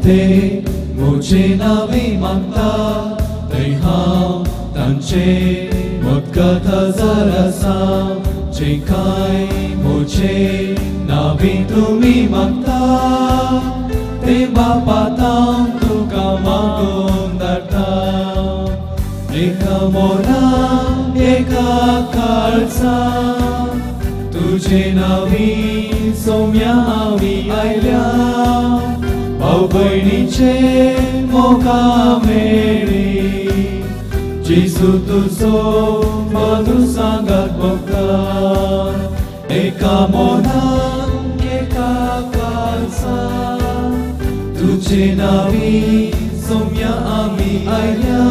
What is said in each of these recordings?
ते म्हजे नांवी मागता थंय हांव तांचे मोदकात हजर आसा. जे कांय म्हजे नांवी तुमी मागता ते बापा हांव तुका मागून धाडटा. एका मोनान एका काळजान तुजे नांवी सोम्या आमी आयल्या. भाव भयणीचे मोगा मेळी जेजू तुजो मधू सांगात भोगता. एका मोनान एका काळजान तुजे नांवी सोम्या आमी आयल्या.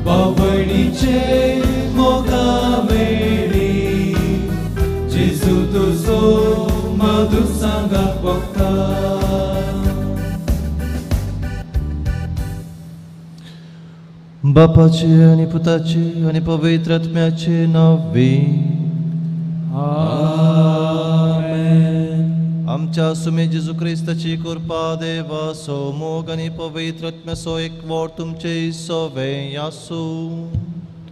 भाव भयणीचे मोगा मेळी जेजू तुजो मधू सांगात भोगता. बापाचे आनी पुताचे आनी पवित्र आत्म्याचे नांवे आमेन. आमच्या सुमे जेजू क्रिस्ताची कृपा देवाचो मोग आनी पवित्र आत्म्याचो एकवट तुमचे सवे आसूं.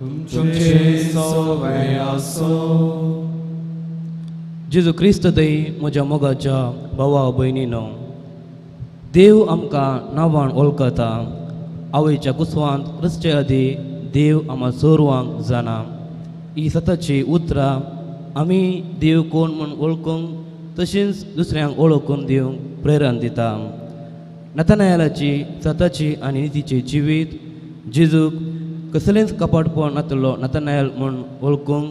तुमचे सवे आसूं. जेजू क्रिस्त दई म्हज्या मोगाच्या भावा भयणीनो, देव आमकां नांवान वळखता. आवयच्या कुसवांत रचचे आदी देव आमकां सर्वांक जाणा. ही सताची उतरां आमी देव कोण म्हूण वळखूंक तशेंच दुसऱ्यांक वळखून दिवंक प्रेरण दिता. नथानायलाची सताची आनी नितीचें जिवीत जेजूक कसलेंच कपाटपण नातलो नथानायल म्हूण वळखूंक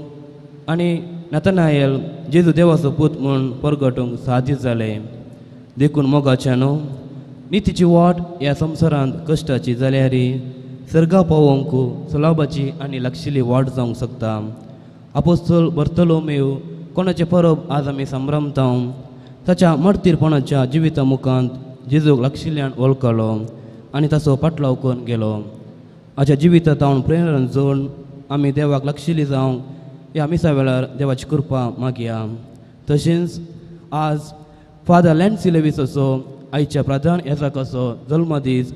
आनी नथानायल जेजू देवाचो पूत म्हूण परगटूंक साध्य जालें. देखून मोगाच्या न्हू नितीची वाट ह्या संवसारांत कश्टाची जाल्यार सर्गा पावोवंक सुलाभाची आनी लागशिल्ली वाट जावंक शकता. आपोस्तोल बर्तलोमेव कोणाचें परब आज आमी संभ्रमता ताच्या मर्तीरपणाच्या जिविता मुखांत जेजूक लागशिल्ल्यान वळखलो आनी ताचो पाटलाव करून गेलो. हाच्या जिविता तावन प्रेरण जोडून आमी देवाक लागशिल्ली जावंक ह्या मिसा वेळार देवाची कृपा मागया. तशेंच आज फादर लॅन्सी लेवीसाचो आयच्या प्रधान येजाकाचो जल्मदीस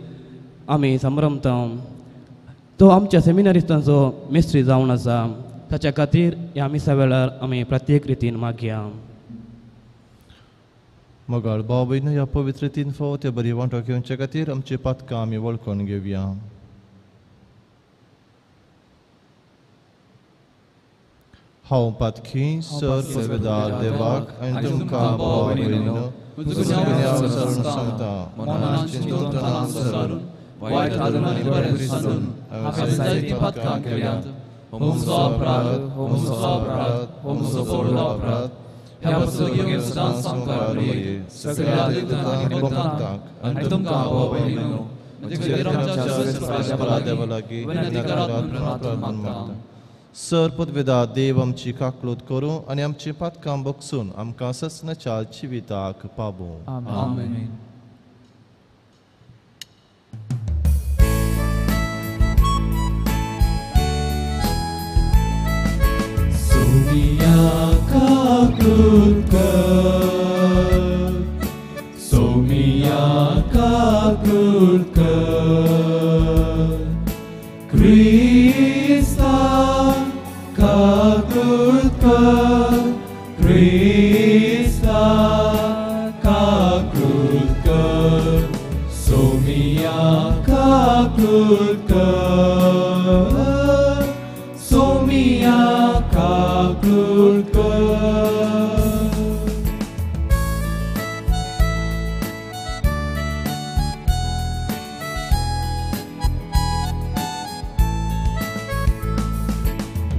आमी संभ्रमता. तो आमच्या सेमिनारिस्तांचो मिस्त्री जावन आसा. ताच्या खातीर ह्या मिसा वेळार आमी प्रत्येक रितीन मागया. मोगाळ भाव भयण, ह्या पवित्र तीन फावट बरी वांटो घेवचे खातीर आमची पातकां आमी वळखून घेवया. हांव पातकी सर पवित्र देवाक आनी तुमकां भाव भयणीनो सांगता सर पदवेदा देव आमची काकलूत करूं आनी आमची पातकां बगसून आमकां ससनाच्या जिविताक पावूं. आमेन. सोमिया काकलूत कर, सोमिया काकलूत कर, क्रिस्ता काकलूत कर, क्रिस्ता काकलूत कर, सोमिया काकलूत कर, सोमिया काकलूत कर.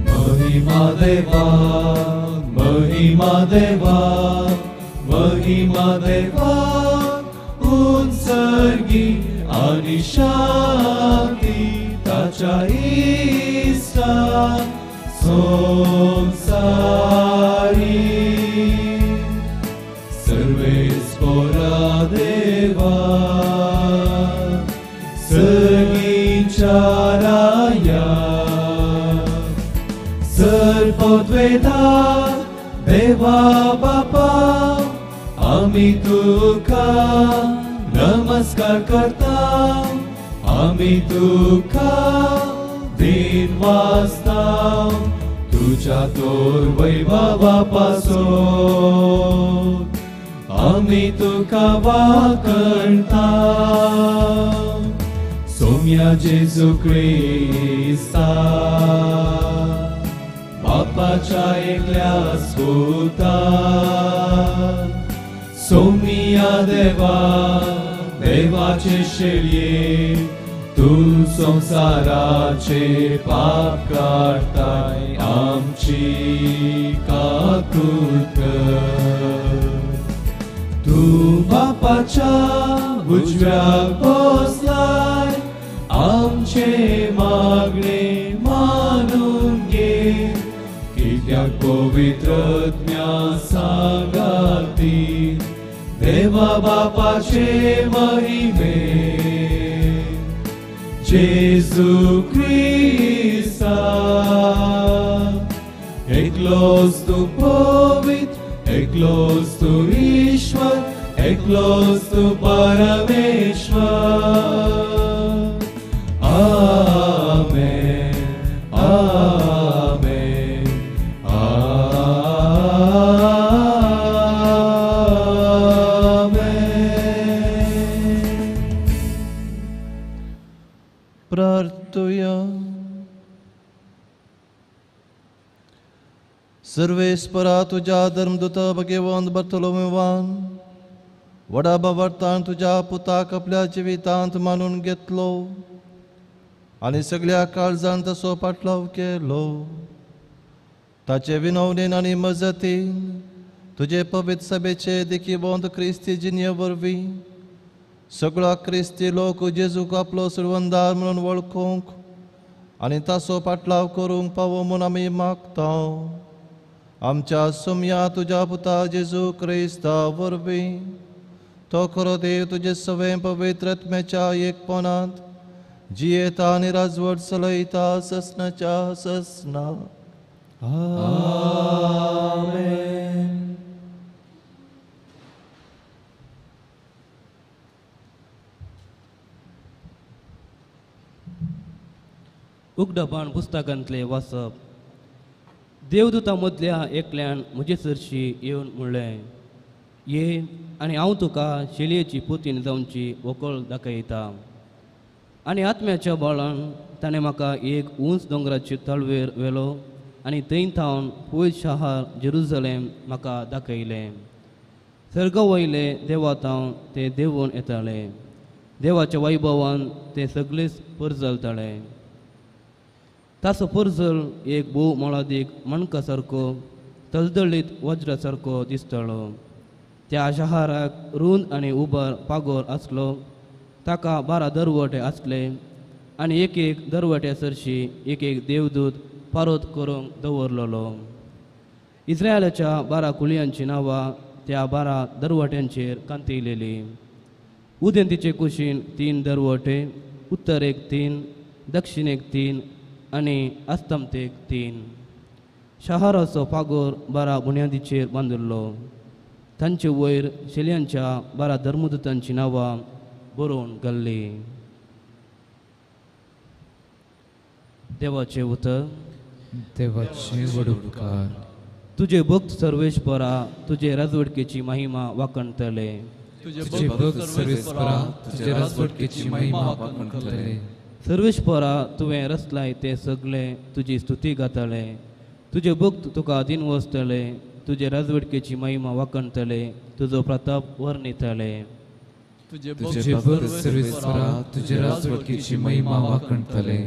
महिमा देवा, महिमा देवा, महिमा देवा, उंचर्गी आनी शांती ताच्या इश्टा संवसारी. सर्वेस्पोरा देवा, सर्गीच्या राया, सर्वद्वेदा देवा बापा, आमी तुका नमस्कार करता आमी तुका दिन वाचता तुझ्या तोर वैभवा पासून आमी तुका वाकणता सोम्या जेजू क्रिस्ता बापाच्या एकल्या पुता सोम्या देवा देवाचे शेळये तूं संवसाराचे पाप काडताय आमची काकूट कर. तूं बापाच्या उजव्याक बसलाय आमचे मागणे मानून घे कित्याक पवित्र आत्म्या सांगाती देवा बापाचे महिमे जेजू क्रिस्ता एकलोच तूं पवित्र एकलोच तूं ईश्वर एकलोच तूं परमेश्वर. आमेन आमेन आमेन. प्रार्थुया. सर्वेस्परा तुझ्या धर्मदूत भगवंत बर्थोलोमेवान व्हडा भावार्थान तुझ्या पुताक आपल्या जिवितांत मानून घेतलो आनी सगळ्या काळजान तसो पाटलाव केलो. ताचे विनवणेन आनी मजतीन तुजे पवित्र सभेचे देखीवंत क्रिस्ती जिणये वरवीं सगळो क्रिस्ती लोक जेजूक आपलो सुरवंदार म्हणून वळखूंक आनी ताचो पाटलाव करूंक पावो म्हूण आमी मागता. आमच्या सोम्या तुज्या पुता जेजू क्रिस्ता वरवीं तो खरो देव तुजे सवें पवित्र आत्म्याच्या एकपणांत जियेता आनी राजवट चलयता ससनाच्या ससना. आमेन. उगडापान पुस्तकांतले वाचप. देवदूता मदल्या एकल्यान म्हजे सरशी येवन म्हणलें, ये आनी हांव तुका शेलयेची पोतीन जावची व्हंकल दाखयता. आनी आत्म्याच्या बळान ताणें म्हाका एक उंच दोंगराचे तळवेर व्हेलो आनी थंय थावन पयस शहर जेरुजलेम म्हाका दाखयलें. सर्ग वयले देवा थावन तें देंवून येतालें. देवाच्या वैभवान तें सगळेच परजलतालें. ताचो परजल एक भोव मोलादीक मणका सारको तलतळीत वज्रा सारको दिसतालो. त्या शहराक रूंद आनी उबर पागोर आसलो. ताका 12 दरवटे आसले आनी एक एक दरवट्या सरशी एक एक देवदूत पारोत करूंक दवरलेलो. इस्रायलाच्या 12 कुळयांचीं नांवां त्या 12 दरवट्यांचेर कांतयलेलीं. उदेंतीचे कुशीन 3 दरवटे, उत्तरेक 3, दक्षिणेक 3 आनी अस्तमतेक 3. शहराचो पागोर 12 बुन्यादीचेर बांदिल्लो. तांचे वयर शेलयांच्या 12 धर्मदूतांचीं नांवां बरोवन घाल्लीं. देवाचें उतर. देवाचे व्हड उपकार. तुजे भक्त सर्वेस्परा तुजे राजवटकेची महिमा वाखणतले. तुजे भक्त सर्वेस्परा तुजे राजवटकेची महिमा वाखणतले. सर्वेस्परा तुवें रचलाय ते सगळे तुजी स्तुती गातले. तुजे भक्त तुका अधीन वसतले. तुजे राजवटकेची महिमा वाखणतले. तुजो प्रताप वर्णितले. तुजे भक्त सर्वेस्परा तुजे राजवटकेची महिमा वाखणतले.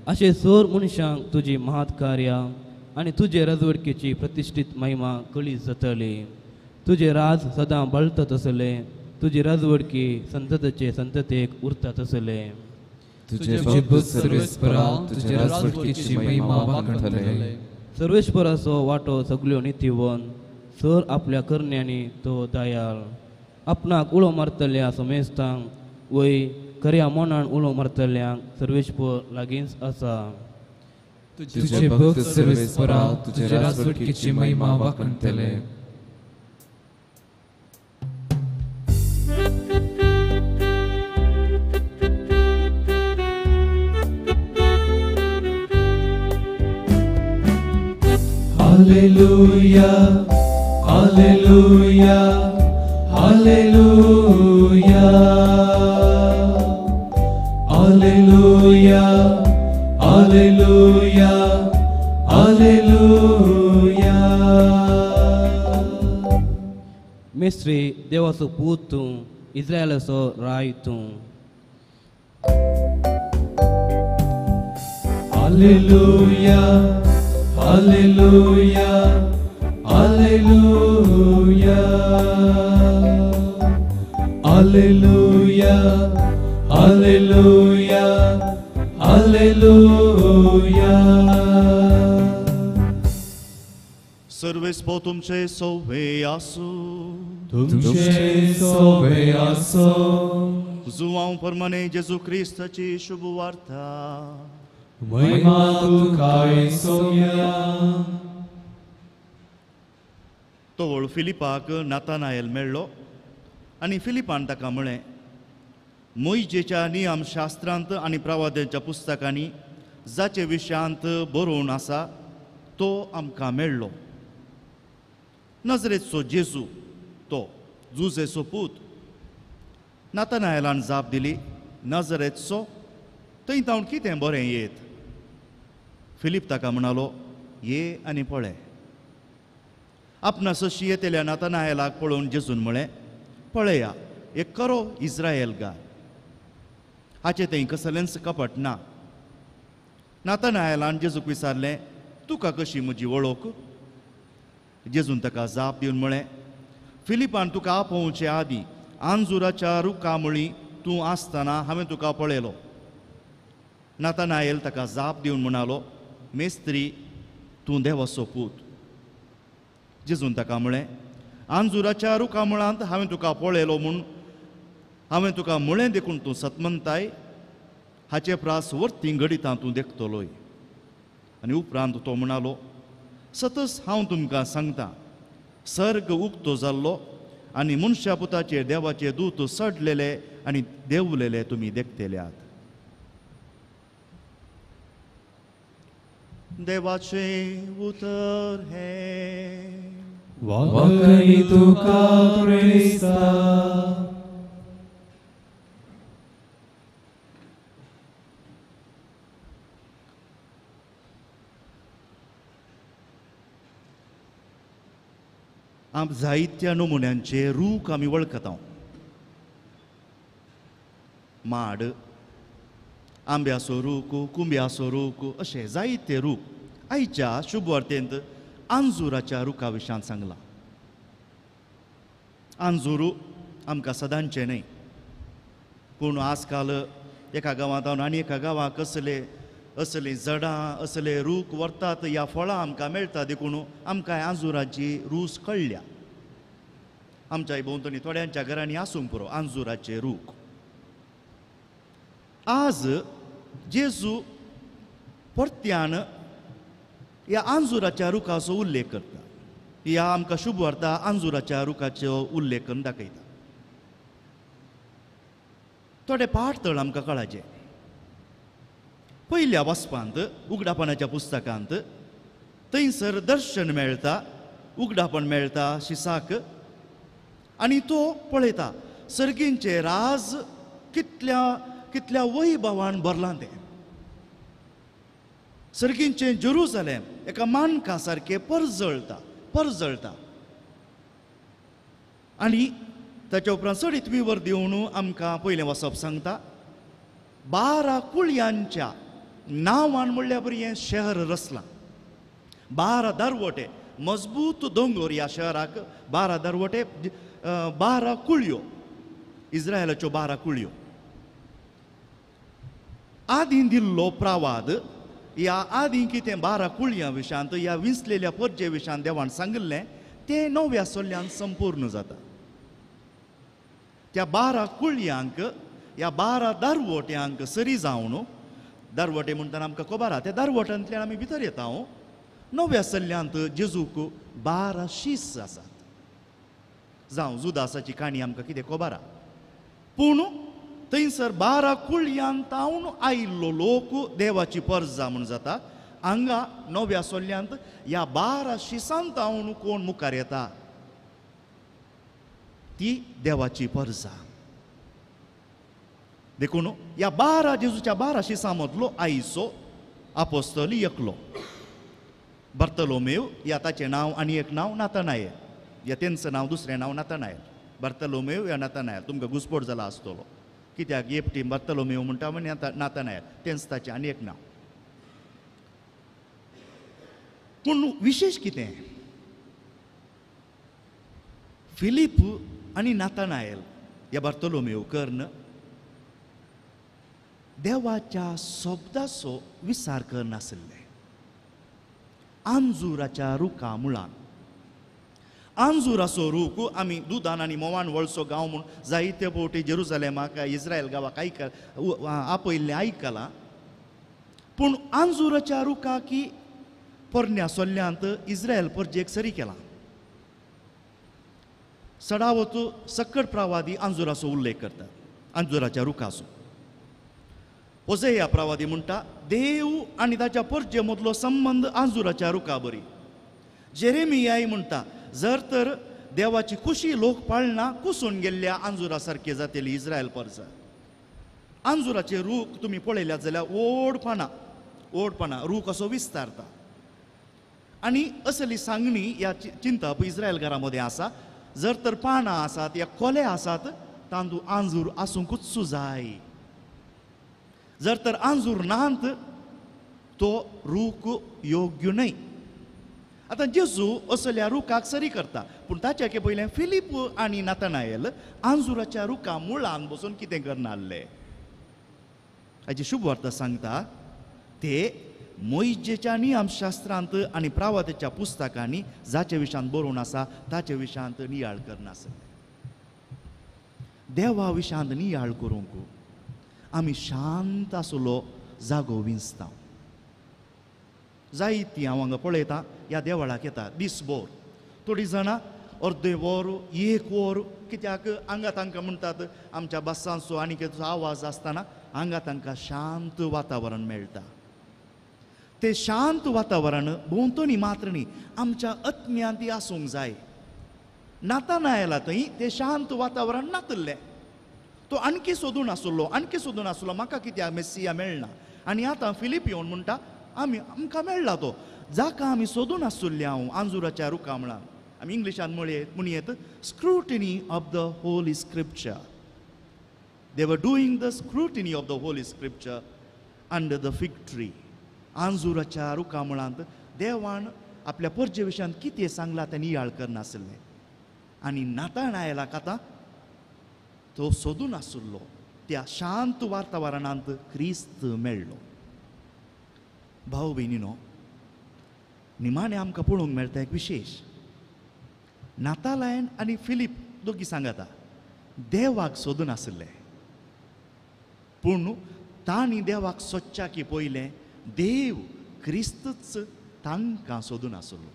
अशें सोर मनशांक तुजी महत् कार्यां आनी तुजे राजवटकेची प्रतिश्ठीत महिमा कळी जातली. तुजें राज सदां बळतात आसलें. तुजी राजवटकी संततेचे संततेक उरतात आसलें. तुजे भक्त सर्वेस्परा तुजे राजवटकेची महिमा वाखणतले. सर्वेस्पराचो वांटो सगल्यो नितीवन सर आपल्या करण्यांनी तो दयाळ. आपणाक उलो मारतल्या समेस्तांक वय खऱ्या मनान उलो मारतल्यांक सर्वेस्पर लागींच आसा. तुजे भक्त सर्वेस्परा तुजे राजवटकेची महिमा वाखणतले. Hallelujah, hallelujah, hallelujah. Hallelujah, hallelujah, hallelujah. मिस्त्री देवाचो पूत तूं, इस्रायलाचो राय तूं. Hallelujah, hallelujah, hallelujah. Hallelujah, hallelujah, hallelujah. सर्वेस्पो तुमचे सोवे आसूं. तुमचे सोवे आसूं. जुवांव परमाने जेजू क्रिस्ताची शुभ वार्ता. महिमा तुका सोम्या. तोवळ फिलिपाक नातानायल मेळ्ळो आनी फिलिपान ताका म्हळें, मोयजेच्या नियमशास्त्रांत आनी प्रवाद्यांच्या पुस्तकांनी जाचे विशयांत बरोवन आसा तो आमकां मेळ्ळो. नजरेचो जेजू तो जुजेचो पूत. नातानायलान जाप दिली, नजरेचो थंय तावन कितें बरें येत? फिलीप ताका म्हणालो, ये आनी पळय. आपणा सशी येतल्या नातानायलाक पळोवन जेजून म्हळें, पळया एक खरो इस्रायल गा, हाचें थंय कसलेंच कपट ना. नातानायलान जेजूक विचारलें, तुका कशी म्हजी वळख? जेजून ताका जाप दिवन म्हळें, फिलिपान तुका आपोवचे आदीं आंजुराच्या रुखा मुळी तूं आसतना हांवें तुका पळयलो. नातानायल ताका जाप दिवन म्हणालो, मेस्त्री, तूं देवाचो पूत. जेजून ताका म्हळें, आंजुराच्या रुखा मुळांत हांवें तुका पळयलो म्हूण हांवें तुका म्हळें देखून तूं सतमनताय? हाचे प्रास वरतीं घडितां तूं देखतलोय. आनी उपरांत तो म्हणालो, सतच हांव तुमकां सांगता, सर्ग उक्तो जाल्लो आनी मनशा पुताचेर देवाचे दूत चडलेले आनी देंवलेले तुमी देखतल्यात. देवाचें उतर हें. वाकई तुका क्रिस्ता. आम जायत्या नमुन्यांचे रूख आमी वळखता. माड, आंब्याचो रूख, कुंब्याचो रूख, अशे जायते रूख. आयच्या शुभवार्तेंत आंजुराच्या रुखा विशयांत सांगलां. आंजूर आमकां सदांचें न्हय, पूण आजकाल एका गांवांत आनी एका गांवांत कसले असलीं झडां असले रूख व्हरतात, ह्या फळां आमकां मेळटा देखून आमकां आंजुराची रूच कळ्ळ्या. आमच्या भोंवतणी थोड्यांच्या घरांनी आसूंक पुरो आंजुराचे रूख. आज जेजू परत्यान ह्या आंजुराच्या रुखाचो उल्लेख करता. ह्या आमकां शुभ वार्ता आंजुराच्या रुखाचो उल्लेख करून दाखयता. थोडे पाठ तळ आमकां कळाचे. पयल्या वाचपांत उगडापणाच्या पुस्तकांत थंयसर दर्शन मेळटा, उगडापण मेळटा शिसाक, आनी तो पळयता सर्गींचे राज कितल्या कितल्या वैभवान भरलां तें. सर्गींचें जेरुजलेम एका मानका सारकें परजळटा परजळटा. आनी ताच्या उपरांत चडीत विवर दिवन आमकां पयलें वाचप सांगता, 12 कुळयांच्या नांवान म्हणल्यार बरी हें शहर रचलां. 12 दरवटे, मजबूत दोंगोर ह्या शहराक, 12 दरवटे, 12 कुळयो, इस्रायलाच्यो 12 कुळयो. आदीं दिल्लो प्रवाद ह्या आदीं कितें 12 कुळयां विशांत ह्या विंचलेल्या परजे विशांत देवान सांगिल्लें तें नव्या सोल्ल्यान संपूर्ण जाता. त्या 12 कुळयांक ह्या 12 दरवट्यांक सरी जावन, दरवटे म्हणटना आमकां खबर आहा, त्या दरवट्यांतल्यान आमी भितर येता. नव्या सल्ल्यांत जेजूक 12 शीस आसात. जावं जुदासाची काणी आमकां कितें खबर आहा, पूण थंयसर 12 कुळयांत तावन आयिल्लो लोक देवाची परजा म्हूण जाता हांगा नव्या सोल्यांत ह्या 12 शिसांत हांव कोण मुखार येता ती देवाची परजा. देखून ह्या 12 जेजूच्या 12 शिसां मदलो आयचो आपोस्तली एकलो बार्तलोमेव, ह्या ताचें नांव आनी एक नांव नातानायल, ह्या तेंचें नांव दुसरें नांव नातानायल. बार्तलोमेव ह्या नातानायल तुमकां घुसपोट जाला आसतलो, कित्याक एकटी बार्तलोमेव म्हणटा आनी नातानायल तेंच ताचें आनी एक नांव. पूण विशेश कितें, फिलीप आनी नातानायल ह्या बार्तलोमेव कर्ण देवाच्या शब्दाचो विचार करनासले. आंजुराच्या रुखा मुळान, आंजुराचो रूख आमी दुदान आनी मोवान वळसो गांव म्हूण जायते फावटी जेरुजलेमाक इस्रायल गांवाक आयक आपयल्लें आयकलां. पूण आंजुराच्या रुखाकी पोरण्या सोल्ल्यांत इस्रायल परजेक सरी केला. सडावत सक्कड प्रवादी आंजुराचो उल्लेख करता, आंजुराच्या रुखाचो. होजेया प्रवादी म्हणटा देव आनी ताच्या परजे मदलो संबंद आंजुराच्या रुखा बरी. जेरेमियाय म्हणटा जर तर देवाची खुशी लोक पाळना कुसून गेल्ल्या आंजुरा सारके जातली इस्रायल परजा. आंजुराचे रूख तुमी पळयल्यात जाल्यार व्हड पानां, व्हड पानां, रूख असो विस्तारता. आनी असली सांगणी ह्या चिंतप इस्रायल घरा मदें आसा, जर तर पानां आसात या कोले आसात तांदूळ आंजूर आसूंकूच जाय. जर तर आंजूर नात तो रूख योग्य न्हय. आतां जेजू असल्या रुखाक सरी करता, पूण ताच्या के पयलें फिलीप आनी नातानायल आंजुराच्या रुखा मुळान बसून कितें करना आसले हाची शुभ वार्ता सांगता. ते मोइजेच्या नियमशास्त्रांत आनी प्रावातेच्या पुस्तकांनी जाचे विशांत बरोवन आसा ताचे विशांत नियाळ करनासले. देवा विशांत नियाळ करूंक आमी शांत आसलो जागो विंचता. जायती हांव हांगा पळयतां ह्या देवळाक येता दीसभर, थोडीं जाणां अर्दें वर एक वर, कित्याक हांगा तांकां म्हणटात आमच्या बसांचो आनी कितें आवाज आसतना हांगा तांकां शांत वातावरण मेळटा. ते शांत वातावरण भोंवतणी मात्र न्ही आमच्या आत्म्यांत ती आसूंक जाय. नातानायला थंय तें शांत वातावरण नातल्लें, तो आणखी सोदून आसलो, आणखी सोदून आसलो म्हाका कित्याक मेस्सिया मेळना. आनी आतां फिलीप येवन म्हणटा आमी आमकां मेळ्ळा तो जाका आमी सोदून आसुल्ले हांव आंजुराच्या रुखा मुळान. आमी इंग्लिशान म्हणयेत scrutiny of the holy scripture. They were doing the scrutiny of the holy scripture under the fig tree. आंजुराच्या रुखा मुळांत देवान आपल्या परजे विशयांत कितें सांगलां तें नियाळ करनासलें. आनी नातानायलाक आतां तो सोदून आसुल्लो त्या शांत वातावरणांत क्रिस्त मेळ्ळो. भाव भयणीनो, निमाणें आमकां पळोवंक मेळटा एक विशेश. नातालायन आनी फिलीप दोगी सांगाता देवाक सोदून आसले, पूण तांणी देवाक सोदच्या की पयलें देव क्रिस्तच तांकां सोदून आसलो.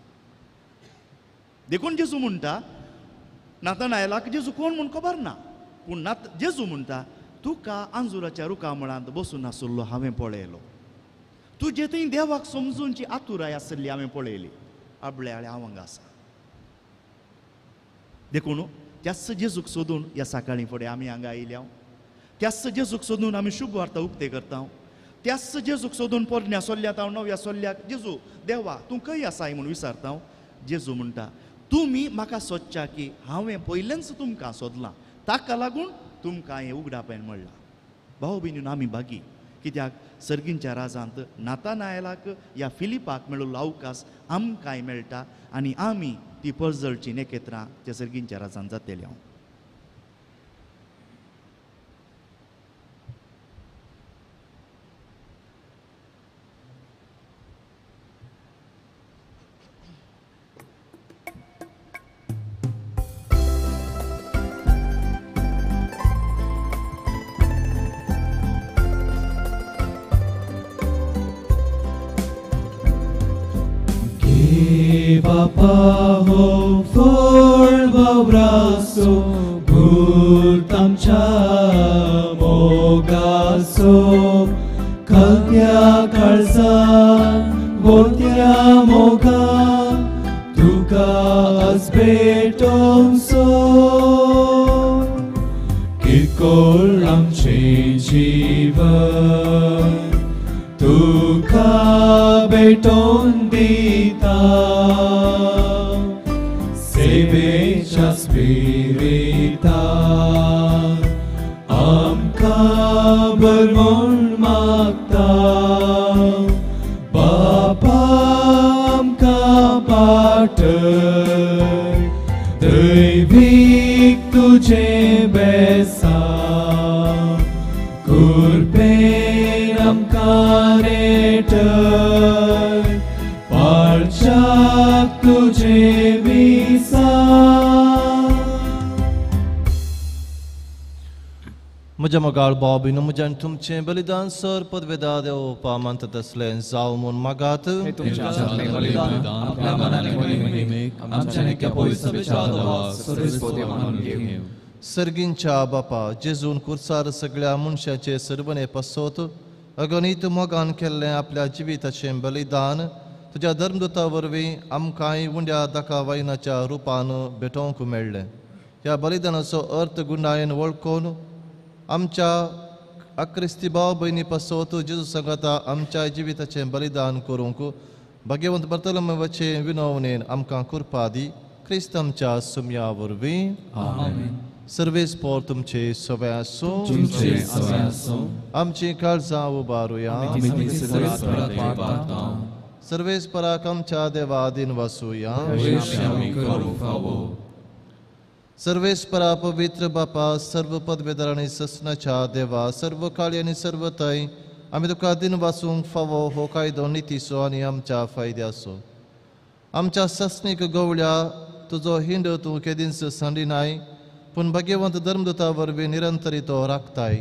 देखून जेजू म्हणटा नातानायलाक जेजू कोण म्हूण खबर ना, पूण जेजू म्हणटा तुका आंजुराच्या रुखा मुळांत बसून आसलो हांवें पळयलो, तुजे थंय देवाक समजूनची आतुराय आसली हांवें पळयली, आबळे आळे हांव हांगा आसा. देखून त्याच जेजूक सोदून ह्या सकाळीं फुडें आमी हांगा आयल्या, त्याच जेजूक सोदून आमी शुभ वार्ता उक्ते करता, त्याच जेजूक सोदून पोरण्या सोल्ल्यात हांव नव्या सोल्ल्याक जेजू देवा तूं खंय आसाय म्हूण विचारता. जेजू म्हणटा तुमी म्हाका सोदच्या की हांवें पयलेंच तुमकां सोदलां, ताका लागून तुमकां हें उगडापेन म्हणलां. भाव भयणीन आमी भागी, कित्याक सर्गींच्या राजांत नातानायलाक या फिलिपाक मेळिल्लो अवकाश आमकांय मेळटा आनी आमी ती परजळची नेकेत्रां त्या सर्गींच्या राजांत जातली. हांव बापा हो फळ वावरासो भूत आमच्या मोगासो खलत्या काळजा बोत्या मोगान तुका आज भेटोवचो किरकोळ आमचें जीवन तुका भेटोवन दिता सेवेच्या स्पिरितान आमकां बरवण मागता बापा आमकां पाठय दैवीक तुजें बेसांव कृपेन आमकां नेटय पाळच्याक तुजें विसांव. म्हज्या मोगाळ भाव भयणींनो, म्हज्यान तुमचें बलिदान सर पदवेदा देवपा मानता तसलें जावं म्हूण मागात. सर्गींच्या बापा, जेजून कुर्सार सगळ्या मनशाचे सर्वने पासत अगणीत मोगान केल्लें आपल्या जिविताचें बलिदान तुज्या धर्मदूता वरवीं आमकांय उंड्या दाका वायनाच्या रुपान भेटोवंक मेळ्ळें. ह्या बलिदानाचो अर्थ गुंडायेन वळखून आमच्या अक्रिस्ती भाव भयणी पासत जेजू सांगाता आमच्या जिविताचें बलिदान करूंक भाग्यवंत बर्तलमेवाचे विनवणेन आमकां कृपा दी. क्रिस्त आमच्या सुम्या वरवीं. सर्वेस पोर तुमचे सवे आसूं. आमची काळजां उबारुया. सर्वेस पराक आमच्या देवा दिन वासूया. सर्वेस्परा पवित्र बापा, सर्व पदवेदार आनी ससनाच्या देवा, सर्व काळी आनी सर्व थंय आमी तुका दिन वासूंक फावो हो कायदो नितीचो आनी आमच्या फायद्याचो. आमच्या ससनीक गवळ्या तुजो हिंड तूं केदींच सांडिनाय, पूण भाग्यवंत धर्मदूता वरवीं निरंतरी तो राखताय.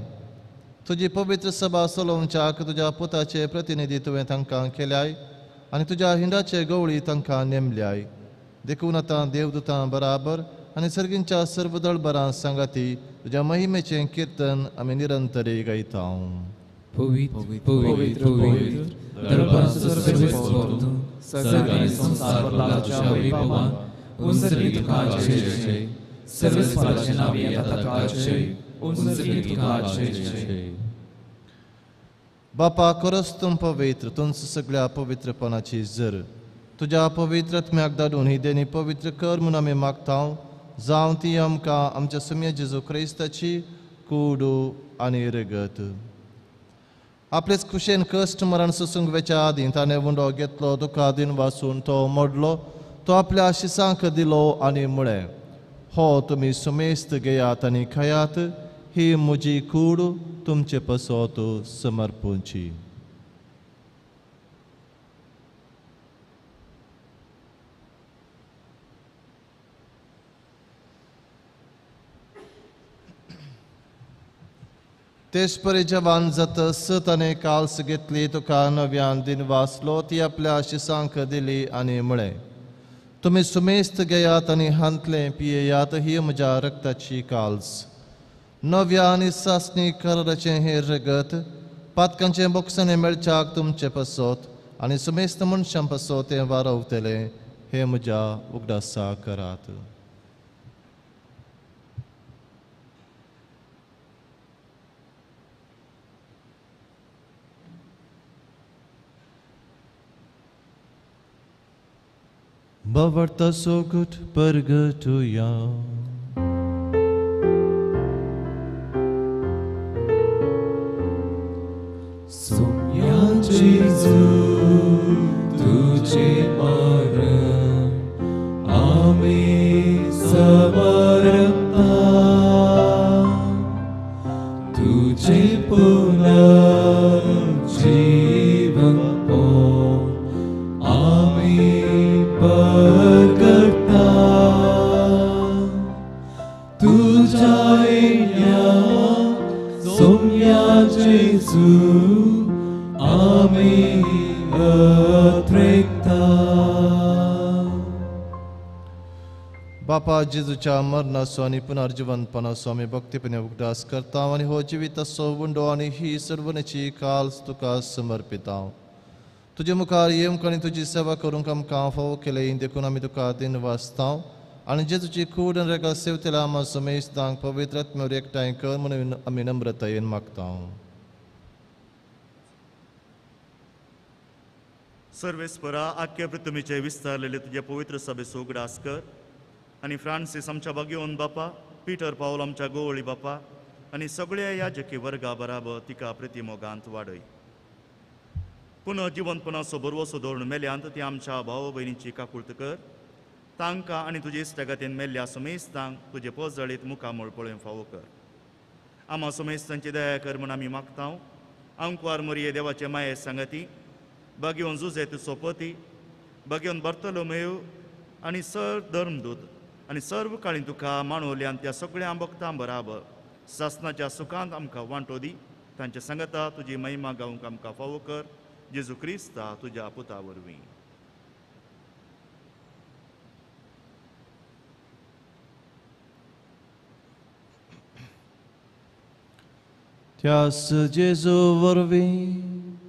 तुजी पवित्र सभा चलोवच्याक तुज्या पुताचे प्रतिनिधी तुवें तांकां केल्याय आनी तुज्या हिंडाचे गवळी तांकां नेमल्याय. देखून आतां देवदूतां बराबर आनी सर्गींच्या सर्व दळबरां सांगाती तुज्या महिमेचें किर्तन आमी निरंतरी गायता. पवित्र पवित्र पवित्र दरबाराचो सर्वेस्पर तूं, सर्ग आनी संवसार भरला तुज्या वैभवान. उंचली तुका जय जय, सर्वेस्पराचें नांव येता ताका जय, उंचली तुका जय जय. बापा, खरोच तूं पवित्र, तूंच सगळ्या पवित्रपणाची जर. तुज्या पवित्र आत्म्याक धाडून ही देणी पवित्र कर म्हूण आमी मागता. जावं ती आमकां आमच्या सुम्या जेजू क्रिस्ताची कूड आनी रगत. आपलेच खुशेन कश्ट मरण सोसूंक वेच्या आदीं ताणें उंडो घेतलो, तुका दिन वासून तो मोडलो, तो आपल्या शिसांक दिलो आनी म्हळें, हो तुमी सुमेस्त घेयात आनी खायात, ही म्हजी कूड तुमचे पासत समर्पूंची. तेच परी जवान जातस ताणें काल्स घेतली, तुका नव्यान दिन वाचलो, ती आपल्या शिसांक दिली आनी म्हळें, तुमी सुमेस्त घेयात आनी हांतलें पियेयात, ही म्हज्या रक्ताची काल्स. नव्या आनी सासणी कराराचें हें रगत पातकांचें बोक्साणें मेळच्याक तुमचे पासत आनी सुमेस्त मनशां पासत तें वारवतलें, हें म्हज्या उगडासा करात. बावर्ता सोगट परगटुया. सोम्या जेजू तुझे मरण आमी समर्पता, तुझे पुनर्जीवन आमी परगटता. तुझ्या येण्या सोम्या जेजू आमी अत्रेकता. बापा, जेजूच्या मरणाचो आनी पुनर्जिवनपणाचो आमी भक्तीपणे उगडास करता आनी हो जिविताचो उंडो आनी ही सर्वनेची काल्स तुका समर्पिता. तुजे मुखार येवंक आनी तुजी सेवा करूंक आमकां फावो केलें देखून आमी तुका दिन वाचता आनी जेजूची कूड आनी रेगा सेवतेल्या आमा समेस्तांक पवित्र आत्म्यावर एकठांय कर म्हणून आमी नम्रतायेन मागता. सर्वेस्परा आख्या पृथ्वीचे विस्तारलेले तुजे पवित्र सभेचो उगडास कर आनी फ्रांसीस आमच्या बागेवन बापा, पीटर पावल आमच्या गोवळी बापा आनी सगळ्या याजकी वर्गा बराबर तिका प्रतिमोगांत वाडय. पुनः जिवंतपणाचो बरवसो धोरण मेल्यांत ती आमच्या भाव भयणीची काकुळत कर. तांकां आनी तुजे इश्टागतीन मेल्ल्या समेस्तांक तुजे पजळीत मुखामळ पळोवंक फावो कर. आमा समेस्तांची दया कर म्हूण आमी मागता. आंकवार मोरये देवाचे माये सांगती बागेवन जुजेत सोपती बागेवन बर्तलोमेव आनी सर धर्मदूत आनी सर्व काळी तुका माणवल्यान त्या सगळ्या भक्तां बराबर सासनाच्या सुखांत आमकां वांटो दी. तांचे सांगता तुजी महिमा गावंक आमकां फावो कर. जेजू क्रिस्ता तुज्या पुता वरवीं. त्यास जेजू वरवीं,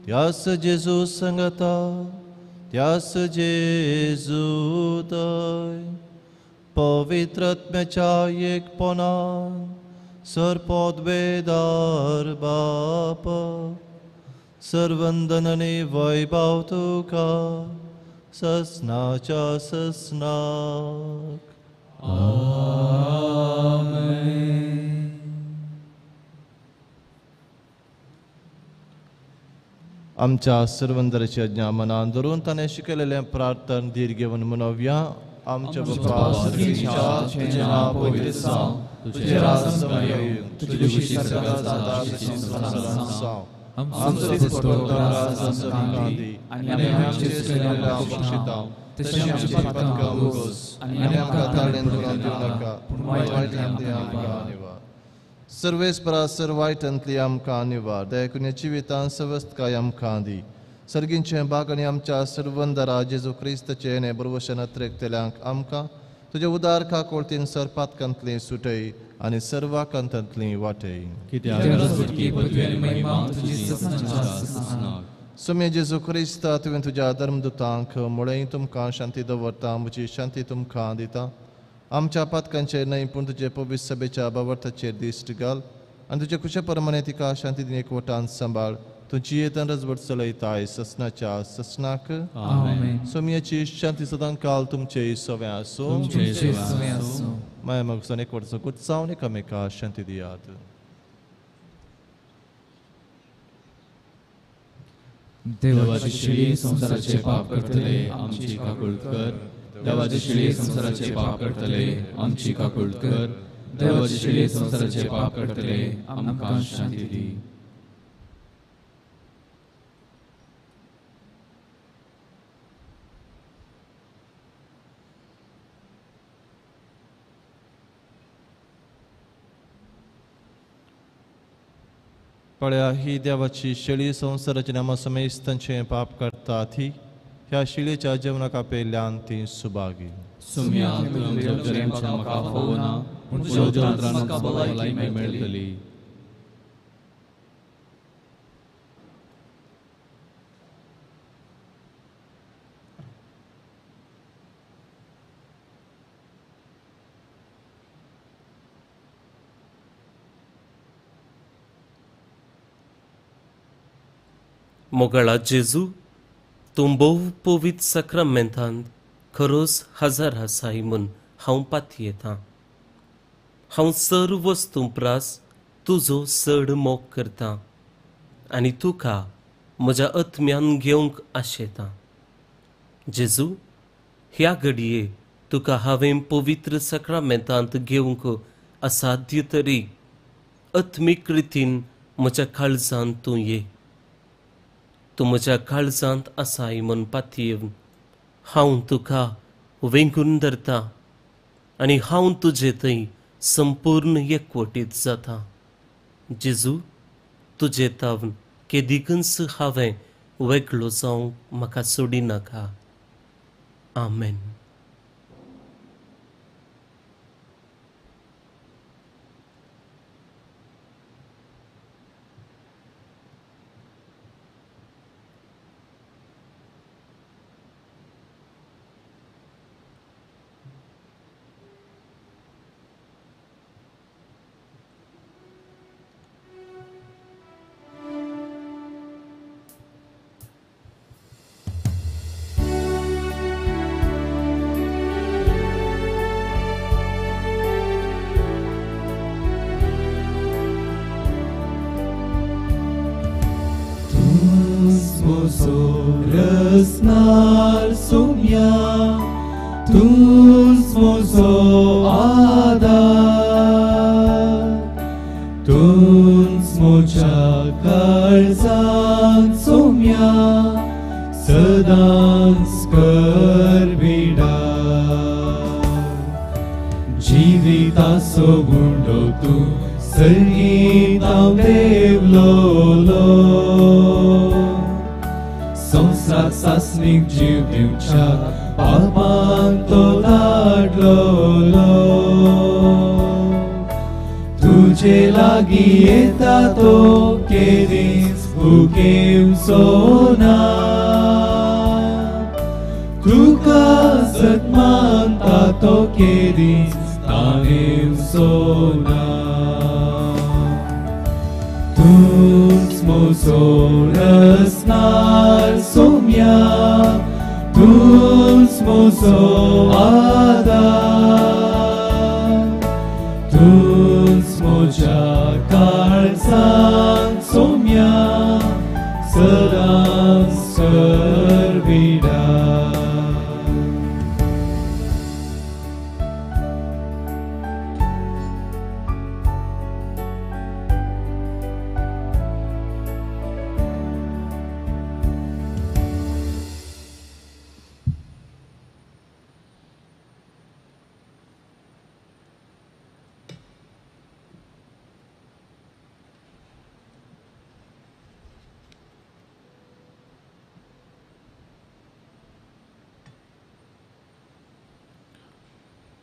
त्यास जेजू संगता, त्यास जेजू तय पवित्र आत्म्याच्या एकपणान सर पदवेदार बाप सर्वंदनने वैभव तुका ससनाच्या ससनाक. आमेन. आमच्या सर्वंदराची आज्ञा मनान धरून ताणें शिकयलेलें प्रार्थन धीर घेवन म्हणोवया. आमच्या बापा सर्गीच्या, तुजें नांव पवित्र जावं, तुजें राज्य येवं, तुजी खुशी स्वर्गांत जाता तशी संवसारांत जावं. आमचो दिसपट्टो ग्रास आमकां दी आनी आमचे चुकलेल्यांक बक्षिता तशें आमची पातकां उगोस आनी आमकां ताळेन धरून दिवं नाका, पूण वायटांतली आमकां निवार. सर्वेस्परा सर वायटांतली आमकां निवार. दयाकून जिवितान सवस्तकाय आमकां दी. सर्गींचें बाग आनी आमच्या सर्वंदरा जेजू क्रिस्ताचें हें बरवशन अत्रेकतल्यांक आमकां तुजे उदार काकोळतीन सर पातकांतली सुटय आनी सर्वाकांतांतली वाटय. सुमे जेजू क्रिस्ता तुवें तुज्या धर्मदुतांक मुळें तुमकां शांती दवरता, म्हजी शांती तुमकां दिता. आमच्या पातकांचेर न्हय पूण तुजे पवित्र सभेच्या बावर्थाचेर दिश्ट घाल आनी तुजे खुशे प्रमाणे तिका शांती दिन एकवटान सांबाळ. तूं जियेतान रजवट चलयताय ससनाच्या ससनाक. सोमयाची शांती सदां काल तुमचे सवें आसूं. माया मागसून एकवटाचो गुटसावन एकामेका शांती दियात. देवाची शिळी संवसाराचे पाप करतले आमची काकुळट कर. देवाची शिळी संवसाराचे पाप करतले आमची काकुळट कर. देवाची शिळी संवसाराचे पाप करतले आमकां शांती दी. पळया ही देवाची शेळी संवसाराचे नामा समेस्तांचें पाप करता ती ह्या शिळेच्या जेवणाक आपयल्ल्यान ती सुभागी. मोगळा जेजू, तूं भोव पवित्र साक्रामेंतांत खरोच हजार आसाय म्हूण हांव पातयेतां. हांव सर्व वस्तूं प्रास तुजो चड मोग करतां आनी तुका म्हज्या आत्म्यान घेवंक आशेतां. जेजू, ह्या घडये तुका हांवें पवित्र साक्रामेंतांत घेवंक असाध्य तरी आत्मीक रितीन म्हज्या काळजांत तूं ये. तूं म्हज्या काळजांत आसाय म्हूण पातयेवन हांव तुका वेंगून धरता आनी हांव तुजे थंय संपूर्ण एकवटीत जाता. जेजू, तुजे तावन केदिकूच हांवें वेगळो जावंक म्हाका सोडिनाका. आमेन. मोसो रसनार सोम्या, तूंच मोसो आदार, तूंच मोच्या काळजांत सोम्या, सदांच करबिडा। जिविताचो गुंडो तूं संगीतां देवलोलो, संवसार सासणीक जीव दिवच्याक पापान तो धाडलोलो। तुजे लागीं येता तो केदींच भुकेवचो ना, तुका सत मानता तो केदींच ताणेवचो ना। तूंच मोसो रसनार सोम्या, तूंच मोसो आदार, तूंच मोज्या काळजांत सोम्या, सदांच करबिडा।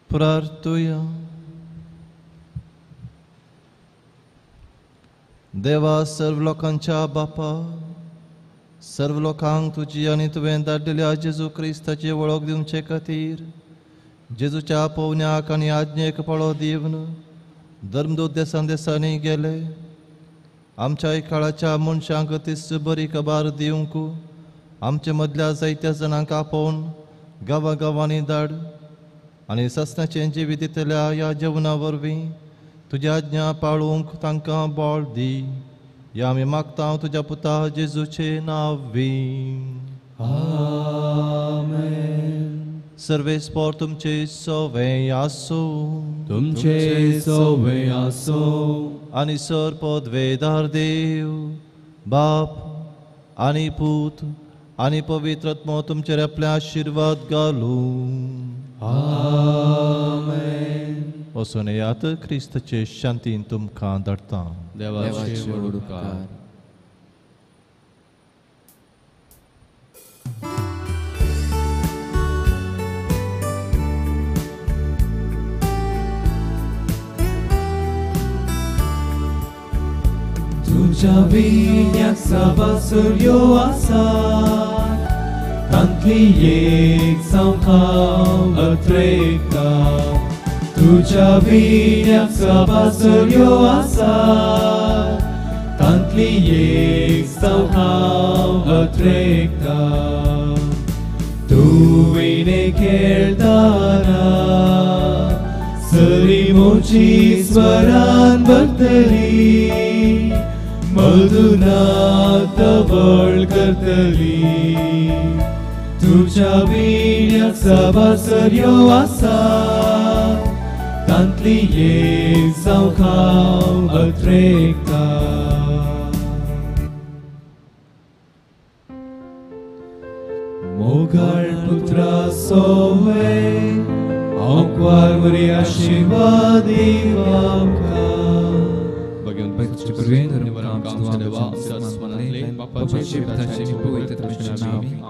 प्रार्थुया। देवा सर्व लोकांच्या बापा, सर्व लोकांक तुजी आनी तुवें धाडलेल्या जेजू क्रिस्ताची वळख दिवचे खातीर जेजूच्या पोवण्याक आनी आज्ञेक पाळो दिवन धर्मदूत देसान देसांनी गेले। आमच्या काळाच्या मनशांक तीच बरी खबर दिवंक आमचे मदल्या जायत्या जाणांक आपोवन गांवा गांवांनी धाड आनी सासणाचें जिवीत दितल्या ह्या जेवणा वरवीं तुज्या आज्ञा पाळूंक तांकां बळ दी। ह्या आमी मागता तुज्या पुता जेजूचे नांवी, आमेन। सर्वेस्पोर तुमचे सोवे आसूं, तुमचे सोवे आसूं। आनी सर पदवेदार देव बाप आनी पूत आनी पवित्र आत्मो तुमचेर आपले आशिर्वाद घालूं, आमेन। वचून येयात, क्रिस्ताचे शांतीन तुमकां धाडटा। देवाचे व्हड उपकार। तुज्या विण्याक साबासर्यो आसा, तांतली एक जावं हांव अत्रेकता। तुज्या विण्याक साबासर्यो आसा, तांतली एक जावं हांव अत्रेकता। तूं विणे खेळटाना सरी मोची स्वरान भरतली, मधुनाथ तवळ करतली। तुज्या विण्याक साबासर्यो आसा, तांतली एक जावं हांव अत्रेकता। मोगाळ पुत्रा सोवे आंकवार वरी आशिर्वाद दीव आमकां।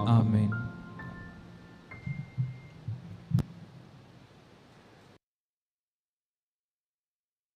आमेन।